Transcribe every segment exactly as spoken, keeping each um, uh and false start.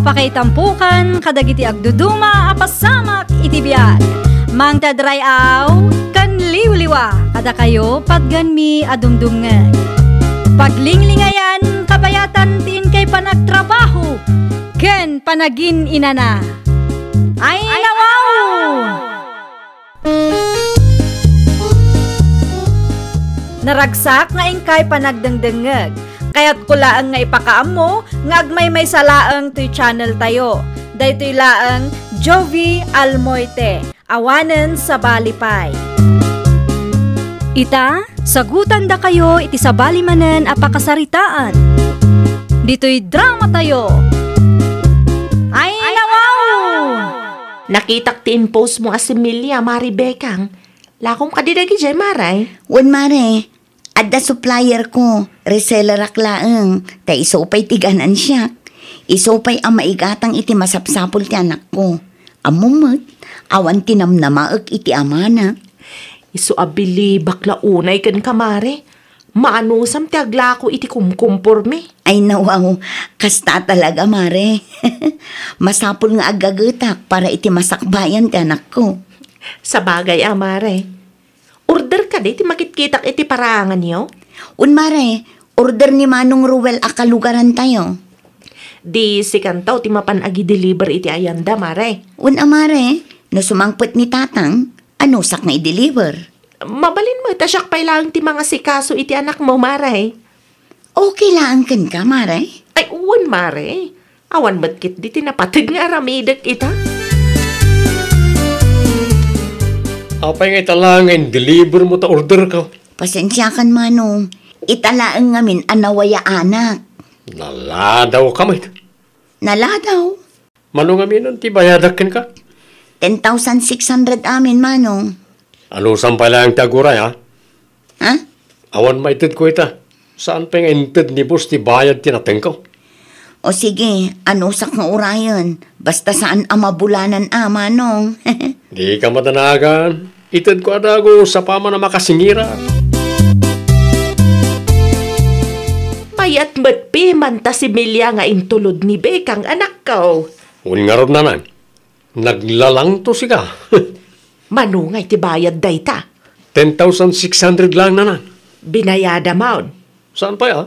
Pakaitampokan kadagiti agduduma a pasamak iti biag. Mangted ray-aw ken liwliwa kadakayo patgenmi a dumdumngeg. Paglinglingayan, kabayatan ti inkay panagtrabaho ken panagin-inana. Ay, nawaw! Naragsak nga inkay panagdengdengngeg. Kayatko laeng nga ipakaammo nga agmaymaysa laeng toy channel tayo. Daytoy laeng Jovi Almoite, awanen sabali pay. Ita, sagutandakayo iti sabali manen a pakasaritaan. Ditoy drama tayo. Ay, nawaw! Nakitak ti in-post mo a similya, Mari Bekang. Lakom kadi dagidiay, Mare? Wen, Mare. Adda supplier ko, resellerak laeng, ta isu pay ti ganansiak. Isu pay a maigatang iti masapsapul ti anakko. Ammom met, awan ti namnamaek iti amana. Isu a bilibak la unay kenka, Mare. Maanusam ti aglako iti kumkumpormi. Ay, nawaw, kasta talaga, Mare. Masapul nga aggagetak para iti masakbayan ti anakko. Sabagay a, Mare. Order kadi ti makitkitak iti paraanganyo? Un, Mare, order ni Manong Ruel a kalugarantayo. Di sikanto ti mapan agi-deliver iti ayanda, Mare. Un a, Mare, no sumangpet ni Tatang, anusak nga i-deliver? Mabalin met a siak pay laeng ti mangasikaso iti anakmo, Mare. Okay laeng kenka, Mare? Ay, wen, Mare. Awan met ketdi ti napateg nga aramidek ita. Apay nga ita laeng nga in-deliver mo ta order ka? Pasensiakan, Manong. Ita laeng ngamin a nawayaanak. Naladawka met. Naladaw? Mano ngamin ti bayadak kenka? Ten thousand six hundred amin, Manong. Anusam pay laeng ti aguray, ha? Ha? Awan maitedko ita. Saan pay nga inted ni boss ti bayad ti natengko? O sige, anusak nga urayen. Basta saan a mabulanan a, Manong. Dika madanagan. Itedko a dagus apaman a makasingirak. Mayat met piman ta similya nga intulod ni Bekang, anakko. Wen ngarud, Nanang, naglalangto sika. Mano nga iti bayad dayta? Ten thousand six hundred lang, Nanang. Binayada maon? Saan pay a?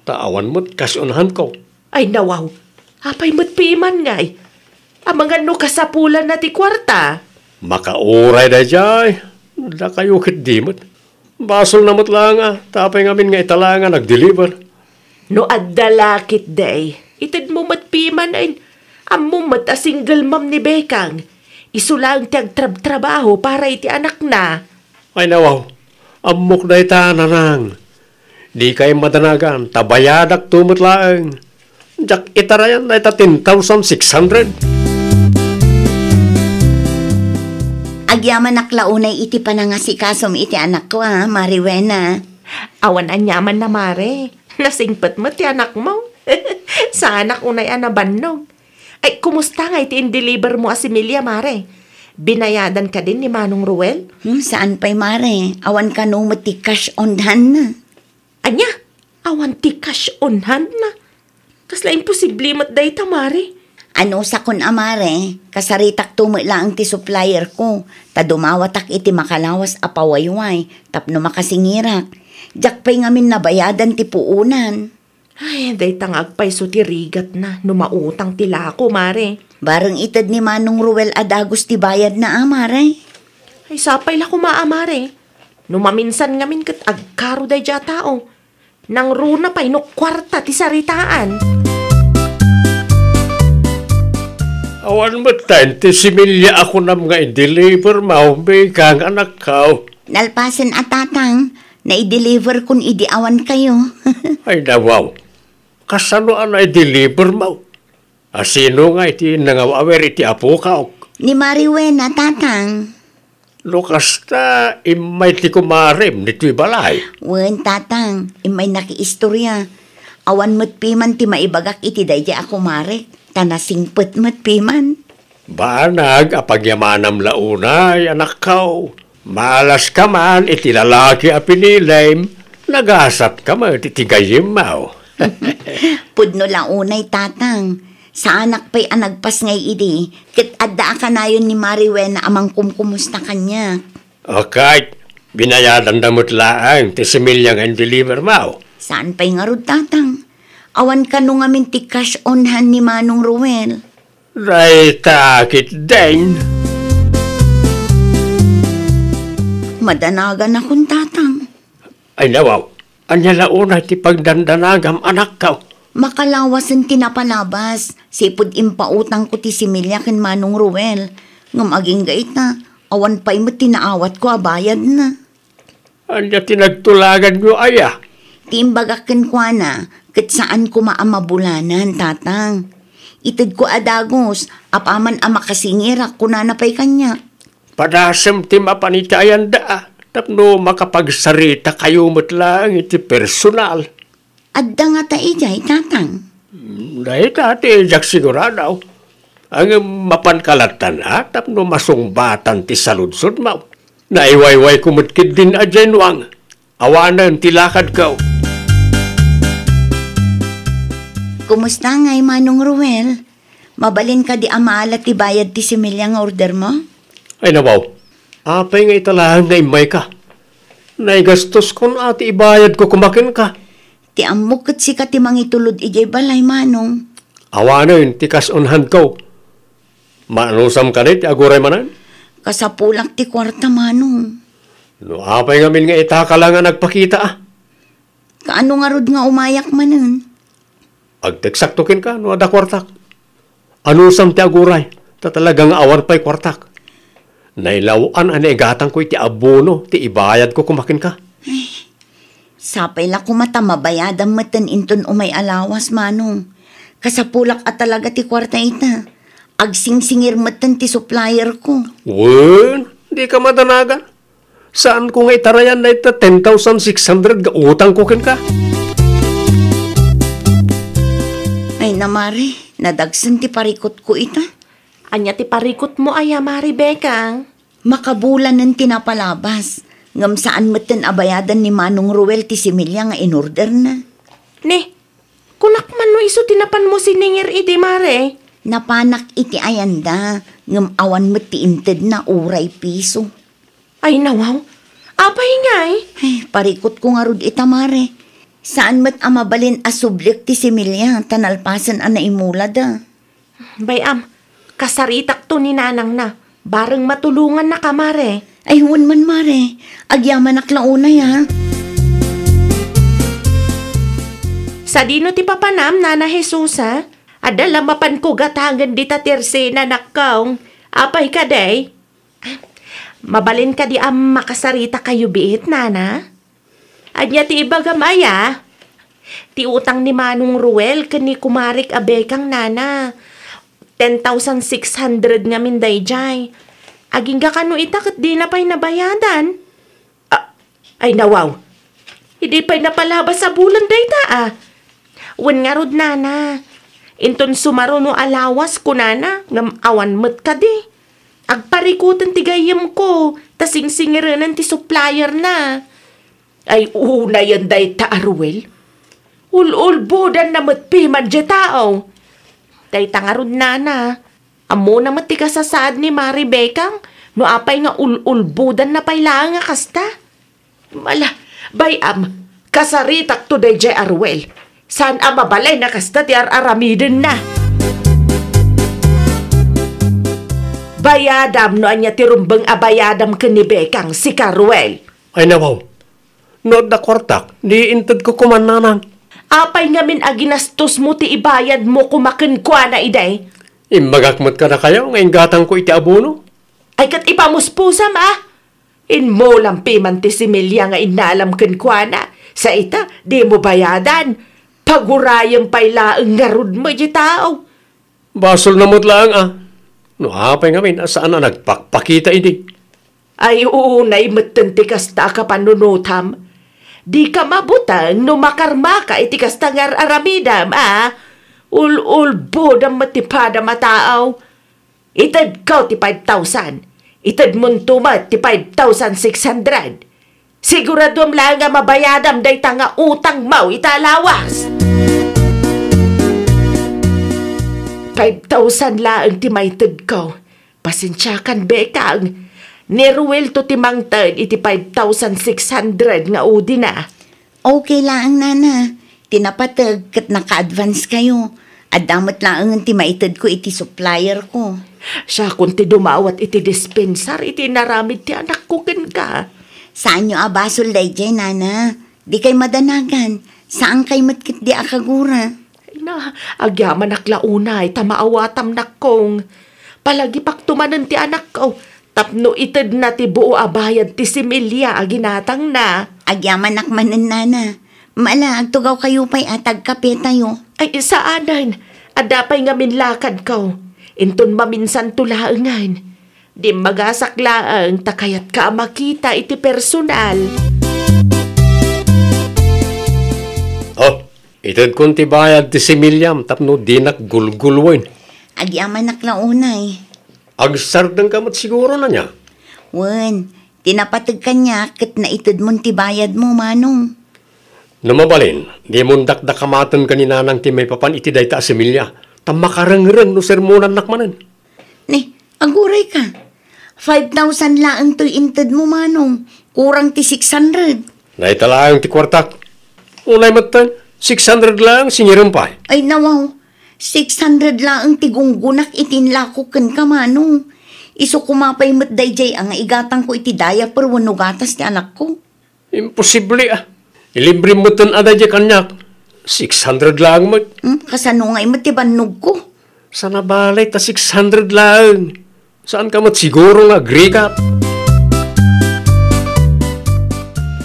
Ta awan met cash on hand ko. Ay, nawaw. Apay met piman ngay? Amangan no kasapulanna ti kuarta? Makauray daydiay. Dakayo ketdi met. Basolna met laeng a, ta apay ngamin nga ita laeng a nag-deliver? No adda la ketdi, itedmo met piman ay. Ammom met a single mom ni Bekang. Isu laeng ti agtrabtrabaho para iti anakna. Ay, nawaw. Ammok dayta, Nanang. Dikay madanagan, ta bayadakto met laeng. Diak itarayan dayta ten thousand six hundred. Agyamanak la unay iti panangasikasom iti anakko, a, Mari Wena. Awan aniamanna, Mare. Nasingpet met ti anakmo. Saanak unay a nabannog. Ay, kumusta ngay ti in-deliver mo a similya, Mare? Binayadan kadin ni Manong Ruel? Hmm, saan pay, Mare. Awan kano met ti cash on hand na. Ania? Awan ti cash on hand na? Kasla imposible met dayta, Mare. Anusakon a, Mare, kasaritakto met laeng ti supplier ko, ta dumawatak iti makalawas a pawayway tapno makasingirak. Diak pay ngamin nabayadan ti puonan. Ay, dayta nga agpayso ti rigatna no mautang ti lako, Mare. Bareng ited ni Manong Ruel a dagus ti bayadna a, Mare. Ay, sapay la koma a, Mare. No maminsan ngamin ket agkaro daydiay a tao. Nangruna pay no kuarta ti saritaan. Awan met ta ti similya a kunam nga i-deliver mo, Bekang, anakko. Nalpasen a, Tatang, nai-deliver kon idi awan kayo. Ay, nawaw. Kasano a nai-deliver mo? A sino nga iti nangaw-awer iti apoka? Ni Mari Wena, Tatang. No kasta, immay ti kumarem ditoy balay. Wen, Tatang, immay nakiistorya. Awan met piman ti maibagak iti daydiay a kumarek, ta nasingpet met piman. Banag a pagyamanam la unay, anakko. Malas ka man iti lalaki a pinilem, nagasat ka met iti gayyemmo. Pudno la unay, Tatang. Saanak pay a nagpasngay idi, ket adda a kanayon ni Mari Wena a mangkumkumusta kaniak. Akay, binayadanda met laeng ti similya nga in-deliver mo. Saan pay ngarud, Tatang? Awan kano ngamin ti cash on hand ni Manong Ruel. Dayta ketdin. Madanaganakon, Tatang. Ay, nawaw. Ania la unay ti pagdandanagam, anakko? Makalawasen ti napalabas, sipud impautangko ti similya ken Manong Ruel. Ngem agingga ita, awan pay met ti naawatko a bayadna. Ania ti nagtulaganyo aya? Ti imbagak kenkuana, ket saan koma a mabulanan, Tatang. Itedko a dagus, apaman a makasingirak, kunana pay kaniak. Padasem ti mapan iti ayanda, tapno makapagsarita kayo met laeng iti personal. Adda ngata idiay, Tatang? Mm, dayta ti diak sigurado. Ngem mapanka lattan a tapno masungbatan ti saludsodmo. Naiwaywayko met ketdin a Januang. Awanen ti lakadko. Kumusta ngay, Manong Ruel? Mabalin kadi a maala ti bayad ti similya nga ordermo? Ay, nawaw. Apay nga ita laeng nga immayka? Naigastoskon a ti ibayadko koma kenka. Ti ammok ket sika ti mangitulod idiay balay, Manong. Awanen ti cash on handko. Maanusam kadi ti aguray manen? Kasapulak ti kuarta, Manong. No apay ngamin nga itaka la nga nagpakita, a? Kaano ngarud nga umayak manen? Agteksakto kenka no adda kuartak. Anusam ti aguray, ta talaga nga awan pay kuartak. Nailaw-an a naigatangko iti abono ti ibayadko koma kenka. Ay, sapay la koma ta mabayadam metten inton umay a lawas, Manong. Kasapulak a talaga ti kuarta ita. Agsingsingir metten ti supplierko. Wen, dika madanagan. Saanko nga itarayan dayta ten thousand six hundred nga utangko kenka? Ay na, Mare, nadagsen ti parikutko ita. Ania ti parikutmo aya, Mare Bekang? Makabulanen ti napalabas, ngem saan metten a bayadan ni Manong Ruel ti similya nga inorderna. Ni, kunak man no isu ti napanmo siningir idi, Mare? Napanak iti ayanda, ngem awan met ti intedna uray piso. Ay, nawaw. Apay ngay? Ay, parikutko ngarud ita, Mare. Saan met a mabalin a subliek ti similya ta nalpasen a naimulada. Bay-am, kasaritakto ni nanangna. Bareng matulongannaka, Mare. Ay, wen man, Mare. Agyamanak la unay, a. Sadino ti papanam, Nana Jesusa? Adda la mapanko gatangen dita ti ersena, nakkaw. Apay kadi? Mabalin kadi a makasaritakayo biit, Nana? Ania ti ibagam aya? Ti utang ni Manong Ruel ken ni kumarek a Bekang, Nana. Ten thousand six hundred ngamin daydiay. Agingga kano ita ket dina pay nabayadan. Ah, ay, nawaw. Idi pay napalabas a bulan dayta, a. Wen ngarud, Nana. Inton sumaruno a lawas, kunana, ngem awan met kadi. Agparikuten ti gayyemko, ta singsingirenen ti supplierna. Ay, unayen dayta a Ruel. Ul-ulbodanna met piman diay tao. Dayta ngarud, Nana. Ammona met ti kasasaad ni Mari Bekang no apay nga ul-ulbodanna pay laeng a kasta. Ala, bay-am, kasaritakto daydiay a Ruel. Saan a mabalin a kasta ti ar-aramidenna. Bayadam no ania ti rumbeng a bayadam ken ni Bekang, sika, Ruel. Ay, nawaw. No adda kuartak, di intedko koma, Nanang. Apay ngamin a ginastosmo ti ibayadmo koma kenkuana idi? Imbagak met kadakayo nga inggatangko iti abono. Ay, ket ipamuspusam, a? Inmulam piman ti similya nga innalam kenkuana. Sa ita, dimo bayadan. Pagurayem pay laeng ngarud met diay tao. Basolna met laeng, a. No apay ngamin a saan a nagpakpakita idi? Ay, unay metten ti kasta a kapanunotam. Dika mabuteng no makarmaka iti kasta nga ar-aramidem, a. Ul-ulbodam met ti padam a tao. Itedko ti five thousand. Itedmonto met ti five thousand six hundred. Siguraduem laeng a mabayadam dayta nga utangmo ita a lawas. Five thousand laeng ti maitedko. Pasensiakan, Bekang. Ni Ruelto ti mangted iti five thousand six hundred nga udina. Okay laeng, Nana. Ti napateg ket naka-advance kayo. Adda met laengen ti maitedko iti supplierko. Siakon ti dumawat iti dispensar iti inaramid ti anakko kenka. Saanyo a basol daydiay, Nana. Dikay madanagan. Saankay met ketdi a kagura. Ay na, agyamanak la unay ta maawatam, nakkong. Palagipakto manen ti anakko tapno itedna ti buo a bayad ti similya a ginatangna. Agyamanak manen, Nana. Mala, agtugawkayo pay a tagkapetayo. Ay, saanen. Adda pay ngamin lakadko. Inton maminsanto laengen. Dimmagasak laeng ta kayatka a makita iti personal. Oh, itedkon ti bayad ti similyam tapno dinak gulgulwen. Agyamanak la unay. Agsardengka met siguro, ania? Wen, ti napateg kaniak ket naitedmon ti bayadmo, Manong. No mabalin, dimon dakdakamaten ken ni Nanang ti maipapan iti dayta a similya, ta makarengreng no sermonannak manen. Ni, agurayka. Five thousand laeng toy intedmo, Manong. Kurang ti six hundred. Dayta laeng ti kuartak. Unay metten, six hundred laeng, sinirem pay. Ay, nawaw. Six hundred laeng ti gunggunak iti inlako kenka, Manong. Isu koma pay met daydiay a nga igatangko iti diaper wenno gatas ti anakko. Imposible, a. Ilibre metten a daydiay kaniak. Six hundred laeng met. Hmm, kasano ngay met ti bannogko? Sana balay ta six hundred laeng. Saanka met siguro nga agrikap?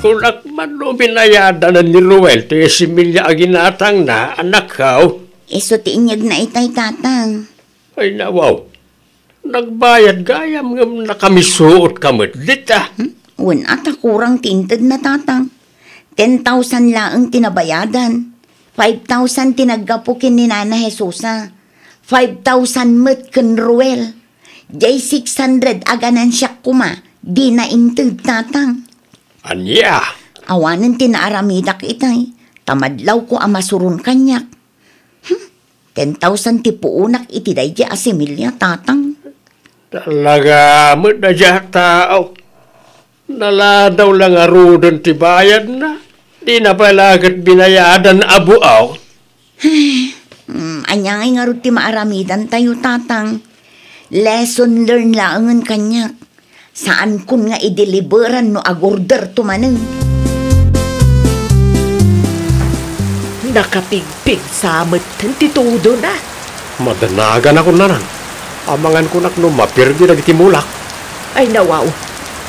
Kunak man no binayadanan ni Ruel ti similya a ginatangna, anakko. Isu ti inyegna itay, Tatang. Ay, nawaw. Nagbayad gayam ngem nakamisuotka met dita. Hmm? Wen a ta kurang ti intedna, Tatang. Ten thousand laeng ti nabayadan. Five thousand ti naggapu ken ni Nana Jesusa. Five thousand met ken Ruel. Diay six hundred a ganansiak koma, dina inted, Tatang. Ania? Awanen ti naaramidak itay, ta madlawko a masuron kaniak. Hmm? Ten thousand ti puonak iti daydiay a similya, Tatang. Talaga met daydiay a tao. Naladaw la ngaruden ti bayadna. Dina pay la ket binayadan a buaw. Hmm, ania ngay ngarud ti maaramidantayo, Tatang? Lesson learned laengen kaniak. Saankon nga ideliberan no agorderto manen. Nakapigpigsa met ti tudona. Madanaganakon, Nanang. Amangan kunak no maperdi dagiti mulak. Ay, nawaw.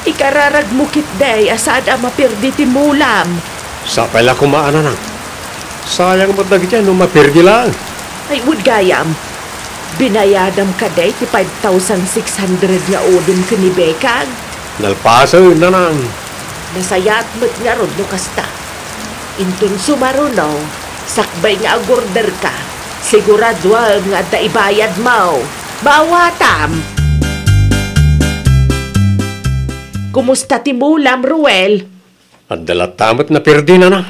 Ikararagmo ketdi a saad a maperdi ti mulam. Sapay la koma, Nanang. Sayang met dagiti no maperdi laeng. Ay, wen gayam. Binayadam kadi ti five thousand six hundred nga udim ken ni Bekang? Nalpasen, Nanang. Nasayaat met ngarud no kasta. Inton sumaruno, sakbay nga agorderka, siguraduem nga adda ibayadmo. Maawatam! Kumusta ti mulam, Ruel? Adda latta met naperdi, Nanang.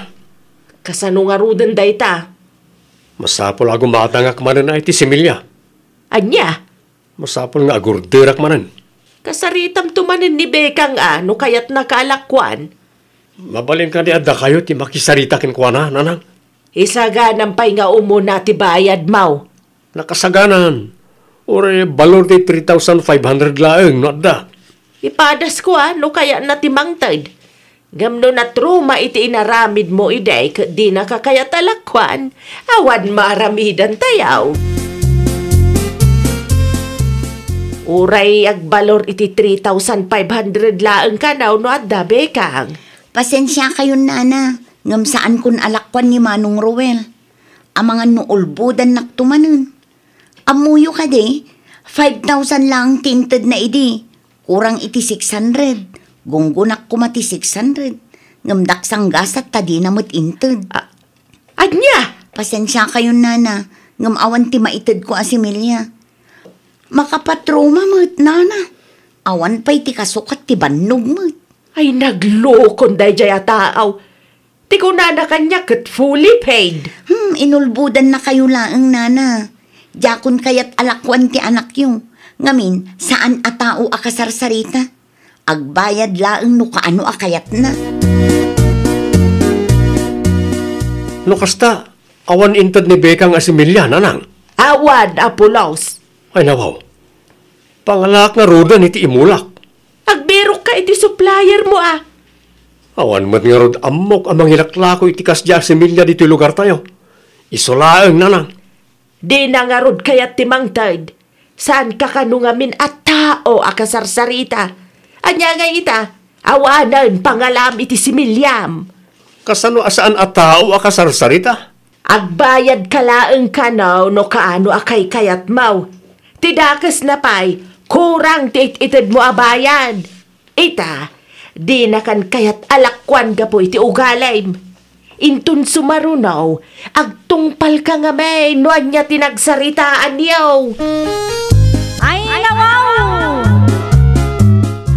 Kasano ngaruden dayta? Masapul a gumatangak manen iti similya. Ania? Masapul nga agorderak manen. Kasaritamto manen ni Bekang a no kayatnaka a lakuan. Mabalin kadi a dakayo ti makisarita kenkuana, Nanang? Isaganam pay nga umuna ti bayadmo. Nakasaganan. Uray balor ti three thousand five hundred laeng no adda. Ipadasko a no kayatna ti mangted. Ngem no natruma iti inaramidmo idi ket dinaka kayat a lakuan, awan maaramidantayo. Uray agbalor iti three thousand five hundred laeng kano no adda, Bekang. Pasensiakayon, Nana, ngem saankon a lakuan ni Manong Roel. Amangan no ulbodannakto manen. Ammoyo kadi, five thousand laeng ti intedna idi. Kurang iti six hundred. Gunggonak koma ti six hundred. Ngem daksang gasat ta dina met inted. A-, ania? Pasensiakayon, Nana, ngem awan ti maitedko a similya. Makapatruma met, Nana. Awan pay ti kasukat ti bannog met. Ay, naglokon daydiay a taaw. Ti kunana kaniak ket fully paid. Hmm, inulbodannakayo laeng, Nana. Diakon kayat a lakuan ti anakyo. Ngamin, saan a tao a kasarsarita. Agbayad laeng no kaano a kayatna. No kasta, awan inted ni Bekang a similya, nanang? Awan, Apo Los. Ay nawaw. Pangalaak ngaruden iti imulak. Agbirokka iti supplier mo a. Awan met ngarud ammok a mangilaklako iti kasdiay a similya ditoy lugartayo. Isu laeng, nanang. Dina ngarud kayat ti mangted. Saanka kano ngamin a tao a kasarsarita. Ania ngay ita, awanen pangalam iti similiam. Kasano a saan a tao a kasarsarita? Agbayadka laeng kano no kaano a kaykayatmo. Ti dakesna pay, kurang ti it-itedmo a bayad. Ita, dinakan kayat a lakuan gapu iti ugalim. Inton sumaruno, agtungpalka ngamin no ania ti nagsaritaanyo. Ay, nawaw!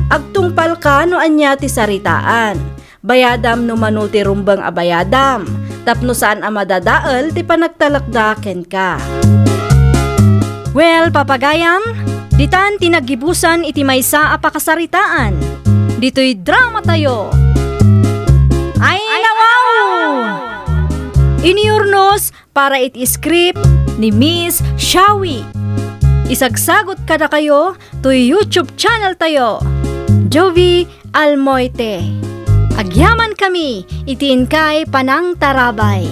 Agtungpalka no ania ti saritaan. Bayadam no mano ti rumbeng a bayadam, tapno saan a madadael ti panagtalekda kenka. Well, papagayam, ditan ti naggibusan iti maysa a pakasaritaan. Ditoy dramatayo. Ay, nawaw! Inurnos para iti script ni Miss Shawi. Isagsagot kadakayo toy YouTube channel tayo, Jovie Almoite. Agyamankami iti inkay panangtarabay.